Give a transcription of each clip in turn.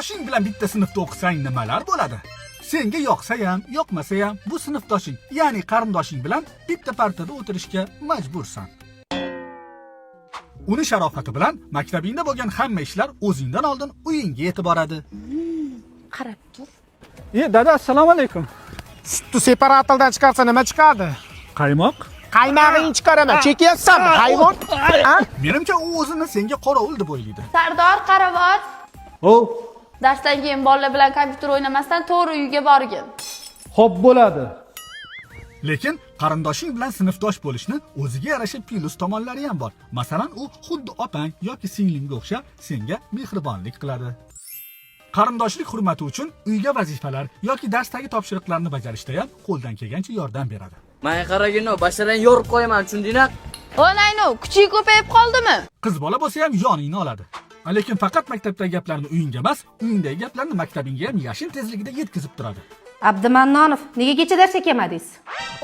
Qarindoshing bilan bitta sinfda o'qisang nimalar bo'ladi? Senga yoqsa ham, yoqmasa ham bu sinfdoshing, ya'ni qarindoshing bilan bitta partada o'tirishga majbursan. Uni sharofati bilan maktabingda bo'lgan hamma ishlar o'zingdan oldin uyingga yetib boradi. Qarab tur. E, dada, assalomu alaykum. Sutni separatordan chiqarsa nima chiqadi? Qaymoq? Qaymog'ingni chiqaraman. Chekyapsanmi, hayvon? Ha? Menimcha, u o'zini senga qorovul deb o'ylaydi. Sardor, qaravot. O, Darsdan keyin bolalar bilan kompyuter o'ynamasdan to'g'ri uyga borgin. Xo'p bo'ladi. Lekin qarindoshing bilan sinfdosh bo'lishni o'ziga yarasha plyus tomonlari ham bor. Masalan, u xuddi opang yoki singlingga o'xshab senga mehribonlik qiladi. Qarindoshlik hurmati uchun uyga vazifalar yoki darsdagi topshiriqlarni bajarishda ham qo'ldan kelgancha yordam beradi. Manga qaragin, basharang yorib qo'yaman, tushundingmi? O, nayno, kuching ko'payib qoldimi? Qiz bola bo'lsa ham yoningni oladi. Lekin faqat maktabdagi gaplarni uyingga emas, uyingdagi gaplarni maktabingga ham yashin tezligida yetkazib turadi. Abdumannonov, nega kecha darsga kelmadingiz?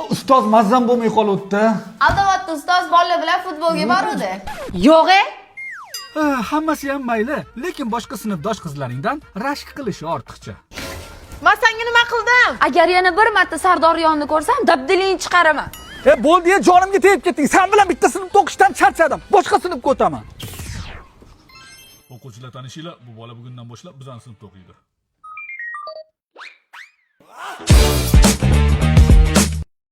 Ustoz, mazzam bo'lmay qoluvdi. Aldayapti, ustoz bolalar bilan futbolga boruvdi. Yo'q e? Ha, hammasi ham mayli, lekin boshqa sinfdosh qizlaringdan rashk qilishi ortiqcha. Man senga nima qildim? Agar yana bir marta Sardor yonini ko'rsam, dabdilingni chiqaraman. E, bo'ldi, ya, jonimga tegib ketding. Sen bilan bitta sinfda o'qishdan charchadim. Boshqa sinfga o'taman. O'quvchilar, tanishinglar, bu bola bugundan boshlab bizning sinfda o'qiydi.